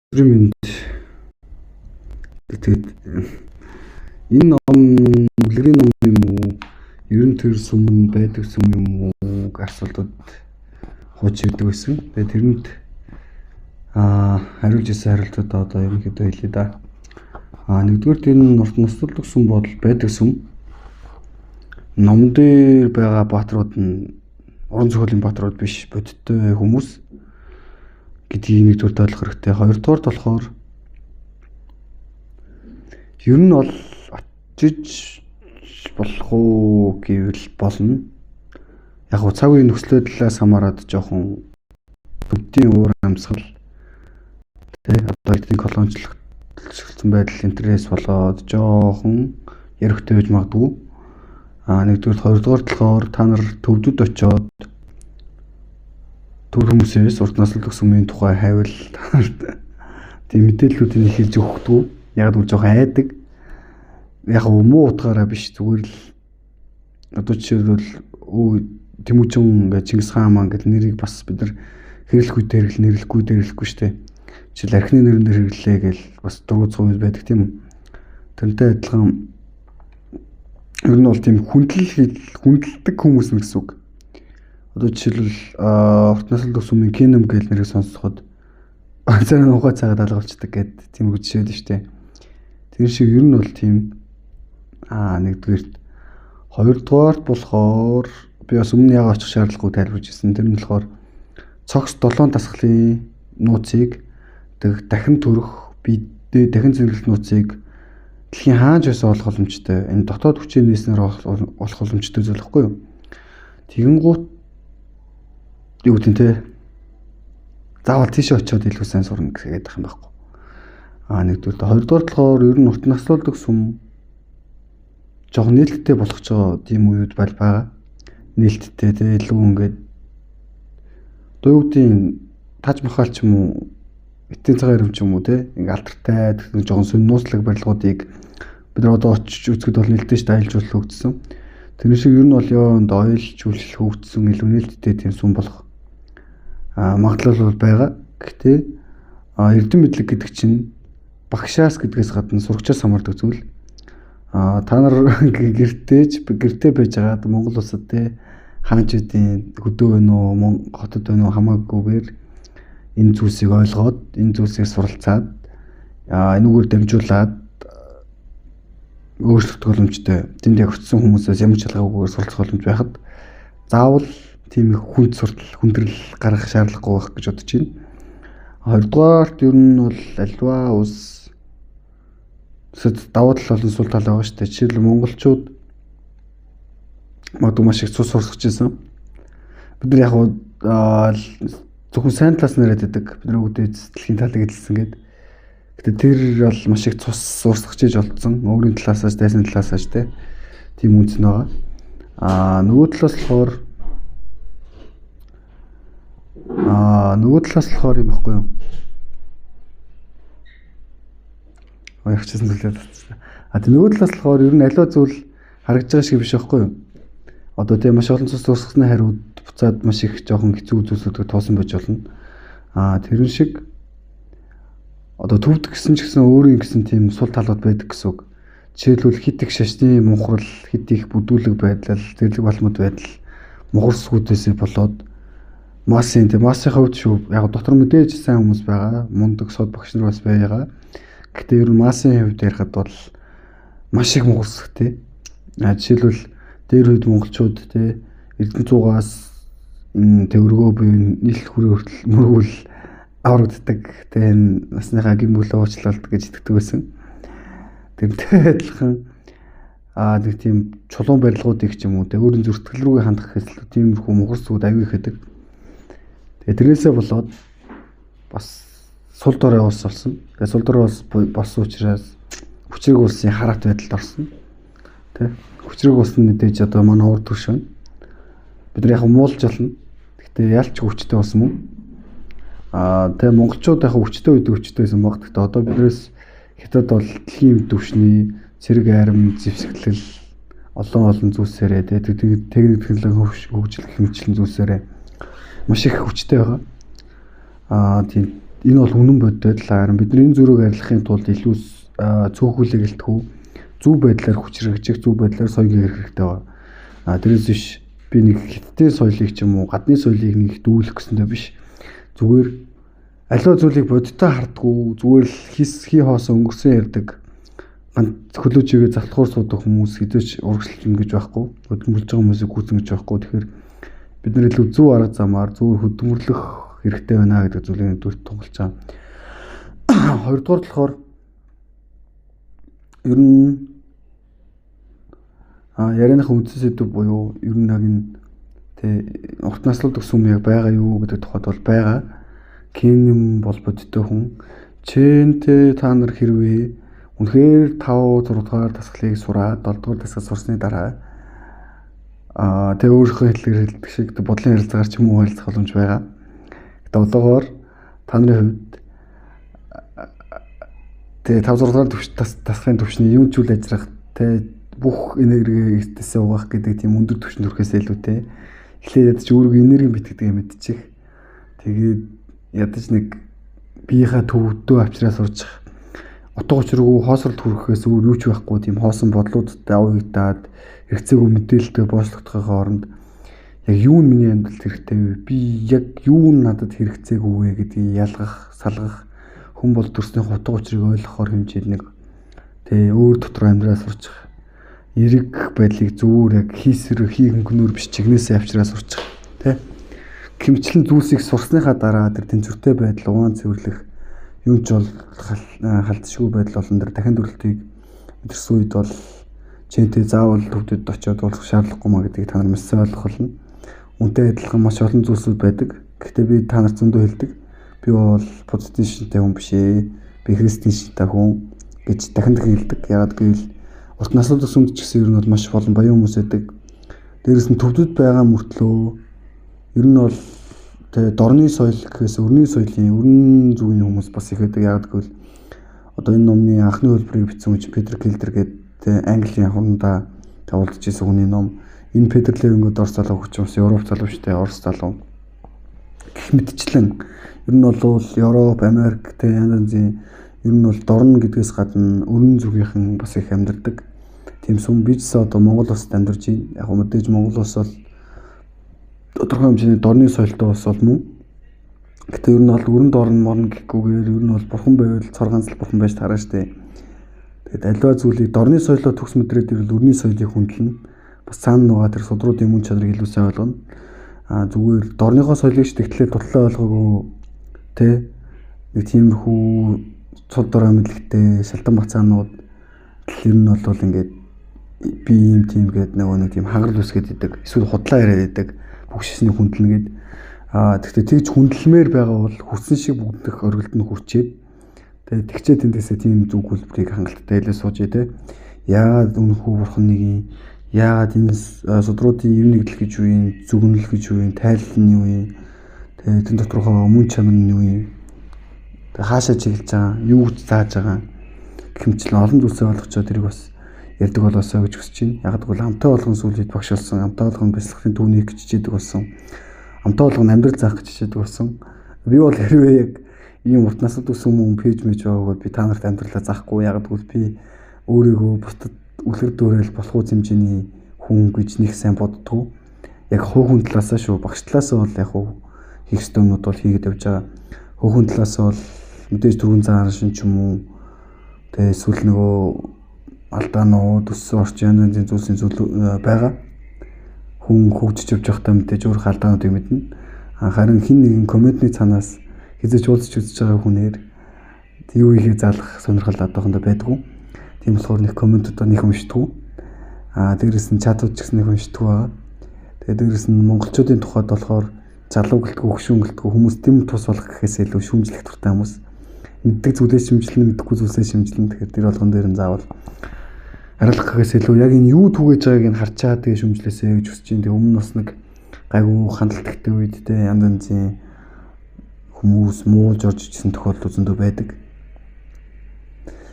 Өдрийн мэнд. Тэгээд энэ ном үлгэрийн ном юм уу? Ер нь тэр сүм нь байдаг сүм юм уу гэх асуултууд хууч ирдэг байсан. Тэгээд тэрэнд хариулж ирсэн хариултуудаа одоо ерөнхийдөө хэлье да. Нэгдүгээр энэ урт наслуулдаг сүм бодол байдаг сүм. Ном дээр байгаа бааtruуд нь уран зохиолын бааtruуд биш, бодиттой хүмүүс гэдгийг нэгдүгээр ойлгох хэрэгтэй. Хоёрдугаар болохоор ер нь бол очиж болох уу гэвэл болно. Яг гоо цаг үеийн нөхцөл байдлаас хамаарат жоохон төвдийн уур амьсгал тэ одоо эдийн колоничлогдсон байдал интерес болоод жоохон ярихтай байж магадгүй. Нэгдүгээр, хоёрдугаар болохоор та нар төвдөд очиод төв хүмүүсээс урт наслуулдаг сүмийн тухай хайвал та нарт тийм мэдээллүүдийг хэлж өгөхдгүй. Яг л жоохон айдаг. Яг муу утгаараа биш, зүгээр л одоо жишээлбэл Тэмүүжин ингээд Чингис хаан маань гэдэг нэрийг бас бид нар хэрэглэх үедээ хэрэглэн, нэрлэхгүй үедээ хэрэглэхгүй шүү дээ. Жишээл архины нэрэн дээр хэрэглээ гэл бас дургуцгүй байдаг тийм үү. Тэрнтэй адилхан ер нь бол тийм хүндэлдэг хүмүүс нь гэсэн үг. Одоо жишээлбэл урт наслуулдаг сүмийн Кином гэл нэрийг сонсоход зарим ухаа цагаад алга болчдөг гэд тийм үг жишээ л шүү дээ. Тэр шиг ер нь бол тийм нэгдүгээрт, хоёрдугаарт болохоор би бас өмнө яг очих шаардлагагүй тайлбарж ирсэн. Тэр нь болохоор цогц 7 дасгалын нууцыг дахин төрөх бидээ дахин зэрэглэх нууцыг дэлхийн хаанч байсан олох боломжтой. Энэ дотоод хүчээр нээснээр олох боломжтой зүйл байхгүй юу? Тэгэнгүүт юу гэдэг нь те заавал тийшээ очиод илүү сайн сурна гэдэг юм байхгүй. Нэгдүгээр, хоёрдугаар болохоор ер нь урт наслуулдаг сүм жоохон нээлттэй болох ч байгаа тийм үеуд байгаа. Нээлттэй те илүү ингээд одоо юу гэдгийг Таж Махал ч юм уу Этийн цагаан ирэм ч юм уу те ингээ алдартай жоохон сонь нууцлаг барилгуудыг бид нар одоо очиж үзэхэд бол нээлттэй шүү дээ, аялал жуулчлал хөгжсөн. Тэр шиг ер нь бол ёонд ойл жуулчлал хөгжсөн илүү нээлттэй тийм сүм болох магадлал бол байгаа. Гэхдээ эрдэм мэдлэг гэдэг чинь багшаас гэдгээс гадна сурагчаас хамаардаг зүйл. Та нар гэртээ байж байгаад Монгол улсад те хаанчуудын хөдөө байна уу, хотод байна уу хамаагүйгээр энэ зүйлсийг ойлгоод, энэ зүйлсийг суралцаад, энүүгээр дамжуулаад өөрчлөгдөх боломжтой. Тэнд яг очсон хүмүүсээс ямар ч ялгаагүйгээр суралцах боломж байхад заавал тийм их хүнд суртал, хүндрэл гаргах шаардлагагүй байх гэж бодож байна. Хоёрдугаарт ер нь бол альва улс давуу тал болон сул тал байгаа шүү дээ. Жишээлбэл монголчууд магадгүй маш их цус сурсгаж байсан. Бид нар яг зөвхөн сайн талаас нь яриад байдаг. Бид нар үүдээ дэлхийн талыг эзэлсэн гээд. Гэтэ тэр бол маш их цус сурсгаж иж олдсон. Өөрийн талаасаа дайсны талаасаа ч тийм үнц нь байгаа. Нөгөө талаас болохоор юм баггүй юу? Явчихсан зүйлээ татсан. Тэр нөгөө талаас болохоор ер нь аливаа зүйл харагдж байгаа шиг биш байхгүй юу? Одоо тийм маш олон цус сурсгасны хариуд буцаад маш их жоохон хэцүү зүйлсүүдийг тоосон байж болно. Тэрэн шиг одоо төвд гэсэн ч гэсэн өөрийн гэсэн тийм сул талууд байдаг гэсэн үг. Жишээлбэл хит их шашны мунхрал, хит их бүдүүлэг байдал, зэрлэг балмад байдал мухарсгүүдээсээ болоод массын хувьд шүү. Яг дотор мэдээж сайн хүмүүс байгаа. Мундаг сод багш нар бас байгаа. Гэтэ ер нь массын хувьд ярихад бол маш их мухарсгтэй. Жишээлбэл дээр үед монголчууд те Эрдэнэ зуугаас энэ төвөргөө буюу нийлэх хүрээ хүртэл мөргүүл аврагддаг. Тэ энэ насныхаа гин бүлээ уучлалт гэж итгэдэг байсан. Тэрнтэй адилхан нэг тийм чулуун барилгуудыг ч юм уу тэ өөрийн зүрхтгэл рүүгээ хандах гэхээс тиймэрхүү мухарсгууд аюу их байдаг. Тэгээ тэрнээсээ болоод бас сул дорой улс болсон. Тэгээ сул дорой улс болсон учраас хүчрэг улсын хараат байдалд орсон. Тэ хүчрэг улс нь мэдээж одоо манай урд түвш байна. Бид нар яг муулж болно. Гэхдээ ялч хүчтэй болсон мөн. Тэгээ монголчууд яг хүчтэй үед хүчтэй байсан баг. Гэхдээ одоо биднээс хятад бол дэлхийн түвшний цэрэг арим, зэвсэглэл олон олон зүйлсээрээ техник технологи хөгжил хэмжлэн зүйлсээрээ маш их хүчтэй байгаа. Тийм Энэ бол үнэн бодит л харин бид нар энэ зөрөөг арилгахын тулд илүү цөөхүлэгэлтгүй зөв байдлаар хүчрхэгжих, зөв байдлаар соёл гэрэх хэрэгтэй байна. Тэрээс биш би нэг хятадын соёлыг ч юм уу гадны соёлыг нэг дүүлэх гэсэндээ биш. Зүгээр аливаа зүйлийг бодиттой хардггүй, зүгээр л хий хоосон өнгөрсөн ярьдаг ганц хөлөө чигээ залхуур суудаг хүмүүс хэзээ ч урагшилж юм гэж байхгүй. Хөдөлмөрлөж байгаа хүмүүсийг гүйцэн гэж байхгүй. Тэгэхээр бид нар илүү зөв арга замаар зөв хөдөлмөрлөх хэрэгтэй байна гэдэг зүйлийг нэгдүгээр тунгалж байгаа. Хоёрдугаар болохоор ер нь ярианыхаа үндсэн сэдэв буюу ер нь яг энэ тэ урт наслууд гэсэн юм яг байгаа юу гэдэг тухайд бол байгаа. Кенэм бол бодиттой хүн. Чэнтэй та нар хэрвээ үнэхээр 5 6 дугаар дасгалыг сураад 7 дугаар дасгал сурсны дараа тэгээ өөрийнхөө хэллэгээр хэлдэг шиг бодлын ярилцгаар ч юм уу ярилцах боломж байгаа. Гэтэ одоогоор та нарын хувьд тэгээ 5 6 дугаар дасгалын төвшний юун ч үл ажиллах тэ бүх энерги эртээсээ угаах гэдэг тийм өндөр түвшинд хүрэхээс илүү те эхлээд ядаж өөрийгөө энерги бит гэдгийг мэдчих. Тэгээд ядаж нэг биеийнхаа төвдөө авчраа сурчих. Утга учиргүй хоосролт хүрэхээс өөр юу ч байхгүй тийм хоосон бодлуудтай авъягдаад хэрэгцээгүй мэдээлэлтэй боочлогдохын хооронд яг юу нь миний амьдралд хэрэгтэй вэ? Би яг юу нь надад хэрэгцээгүй вэ гэдгийг ялгах, салгах, хүн бол төрсний утга учирыг ойлгохоор хэмжээд нэг тэгээ өөр дотор амьдраа сурчих. Эрэг байдлыг зүгээр яг хийсэр хий хөнгөнөөр биш чигнээсээ авчраа сурчих тэ. Хэмчлэн зүйлсийг сурсныхаа дараа тэр тэнцвэртэй байдал, угаан цэвэрлэх юу ч бол халдшгүй байдал болон тэр дахин төрөлтийг мэдэрсэн үед бол чэнтэй заавал төвдөд очиод уулзах шаардлагагүй маа гэдгийг та нар маш сайн ойлгох болно. Үнтэй адилхан маш олон зүйлсүүд байдаг. Гэхдээ би та нар зөндөө хэлдэг. Би бол буддын шинтэй хүн биш ээ. Би христийн шинтэй хүн гэж дахин дахин хэлдэг. Яагаад гэвэл урт наслууд сүмд ч гэсэн ер нь бол маш олон баян хүмүүс байдаг. Дээрээс нь төвдөд байгаа мөртлөө ер нь бол тэгээ дорны соёл гэхээс өрний соёлын өрн зүгийн хүмүүс бас их байдаг. Яагаад гэвэл одоо энэ номны анхны хөлбөрийг бичсэн хүн Петр Килдер гэдэг Английн хурандаа тавуулж ирсэн хүний ном. Энэ Петр Левингүүд Орос залуу хүч бас Европ залуу шүү дээ, Орос залуу. Гэх мэтчлэн ер нь бол Европ, Америк тэ янз янзын ер нь бол дорн гэдгээс гадна өрн зүгийнхэн бас их амьдардаг. Тийм сүм би ч гэсэн одоо Монгол улсад амьдарч байна. Яг мэдээж Монгол улс бол тодорхой хэмжээний дорны соёлтой улс бол мөн. Гэтэ ер нь бол өрн дорн морн гэхгүйгээр ер нь бол бурхан байвал цор ганц л бурхан байж таарна штэ. Тэгэд аливаа зүйлийг дорны соёлоо төгс мэдрээд ирвэл өрний соёлыг хүндлэнэ. Бас цаана нөгөө тэр судруудын мөн чанарыг илүү сайн ойлгоно. Зүгээр дорныхоо соёлыг ч тэгтлээ тутлаа ойлгоогүй тэ нэг тиймэрхүү цул дорой мэдлэгтэй шалтан бацаанууд ер нь бол ингээд би ийм тийм гээд нөгөө нэг тийм хагарл үсгээд идэг. Эсвэл худлаа яриад идэг. Бүх шисний хүндлэнэ гээд тэгтээ тэгж хүндлэмээр байгаа бол хүссэн шиг бүгдэх оргилд нь хүрчээд тэгээ тэгчээ тэндээсээ тийм зүг хөлбөрийг хангалттай хэлээ сууж тий. Яагаад үнэхүү бурхан нэг юм, яагаад энэ судруудын ив нэгдэл гэж юу юм, зүгнэл гэж юу юм, тайлал нь юу юм, тэгээ тэн доторхоо мөн чанар нь юу юм, тэгээ хаашаа чиглэж байгаа, юу гэж зааж байгаа гэх мэтчлэн олон зүйлсээ ойлгочоо тэрийг бас ярьдаг болоосоо гэж хүсэж байна. Яг гэвэл амтай болгон сүүл үед багш болсон, амтай болгон бяцлагын түүнийг гэж хичээдэг болсон, амтай болгон амьдрал заах гэж хичээдэг болсон. Би бол хэрвээ яг ийм урт насанд өссөн хүн пэйж мэж байгааг бол би та нарт амьдралаа заахгүй. Яг гэвэл би өөрийгөө бусдад үлгэр дуурайл болох үз хэмжээний хүн гэж нэг сайн боддгоо. Яг хувь хүн талаасаа шүү. Багш талаасаа бол яг хийх ёстой юмнууд бол хийгээд явж байгаа. Хувь хүн талаасаа бол мэдээж түргэн заан шин ч юм уу тэгээ эсвэл нөгөө алдаанууд, өссөн орчин янз янзын зүйлсийн зүйл байгаа. Хүн хөгжиж явж байхдаа мэдээж өөрийнхөө алдаануудыг мэднэ. Харин хин нэгэн комментны цаанаас хизээч уулзч үзэж байгаа хүнээр юу хийхээ заалгах сонирхол одоохондоо байдгүй. Тийм болохоор нэг комментуудаа нэг уншдаггүй. Дээрээс нь чатууд ч гэсэн нэг уншдаггүй байгаа. Тэгээ дээрээс нь монголчуудын тухайд болохоор залуу гэлтгүй, хөшүүн гэлтгүй хүмүүс тэм тус болох гэхээс илүү шүүмжлэх дуртай хүмүүс. Мэддэг зүйлээ шимжлэн, мэдэхгүй зүйлсээ шимжлэн. Тэгэхээр тэр болгон дээр нь заавал арилгах гэхээс илүү яг энэ юу түгээж байгааг нь харчаа тэгээ шүүмжлээсэй гэж хүсэж байна. Тэгээ өмнө нь бас нэг гайгүй хандлт ихтэй үед те янз янзын хүмүүс муулж орж ижсэн тохиолдол зөндөө байдаг.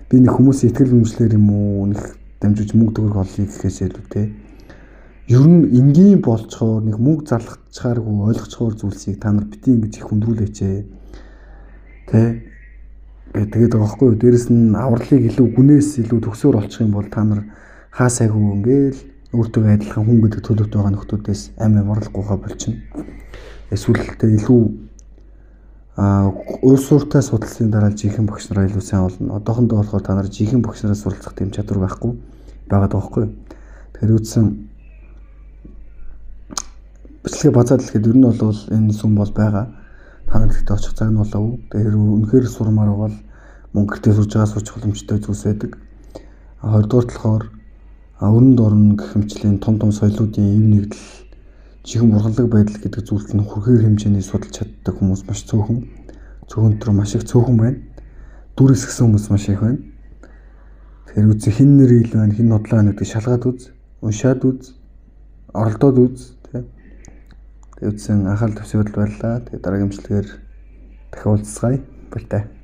Би нэг хүмүүсийн итгэл үнэмшлэр юм уу нэг дамжуулж мөнгө төгрөг олъё гэхээс илүү те ер нь энгийн болцохоор нэг мөнгө залгачхааргүй ойлгочхоор зүйлсийг та нар бити ингэж их хүндрүүлээч ээ. Тэ тэгээд байгаа байхгүй юу? Дээрэс нь авралыг илүү гүнээс илүү төгсөөр олчих юм бол та нар хаа сайгүй ингээл өөртөө адилхан хүн гэдэг төлөвт байгаа нөхдүүдээс амь авралгүйхаа болчихно. Эсвэл тэ илүү уйсууртай судалсны дараа жинхэнэ багш нараа илүү сайн болно. Одоохондоо болохоор та нар жинхэнэ багш нараас суралцах тийм чадвар байхгүй байгаад байгаа байхгүй юу? Тэгэхээр үндсэн бичлэгээ базаад хэлэхэд ер нь бол энэ сүм бол байгаа. Та нар гэхдээ очих цаг нь болоогүй. Тэгэхээр үнэхээр сурмаар бол мөнгө гэртээ сурж байгаа сурч боломжтой зүйлс байдаг. А хоёрдугаар болохоор өрөнд орно гэх мэтлийн том том соёлуудын ив нэгдэл жинхэнэ бурханлаг байдал гэдэг зүйлд нь хүрхээр хэмжээний судалж чаддаг хүмүүс маш цөөхөн. Цөөхөн дотор маш их цөөхөн байна. Дүр эсгсэн хүмүүс маш их байна. Тэгэхээр үз хэн нэр ил байна, хэн нодлоо байна гэдгийг шалгаад үз, уншаад үз, оролдоод үз, тэ. Тэгээд үзсэн анхаарал тавьсан баярлалаа. Тэгээд дараагийн бичлэгээр дахин уулзцгаая. Баяртай.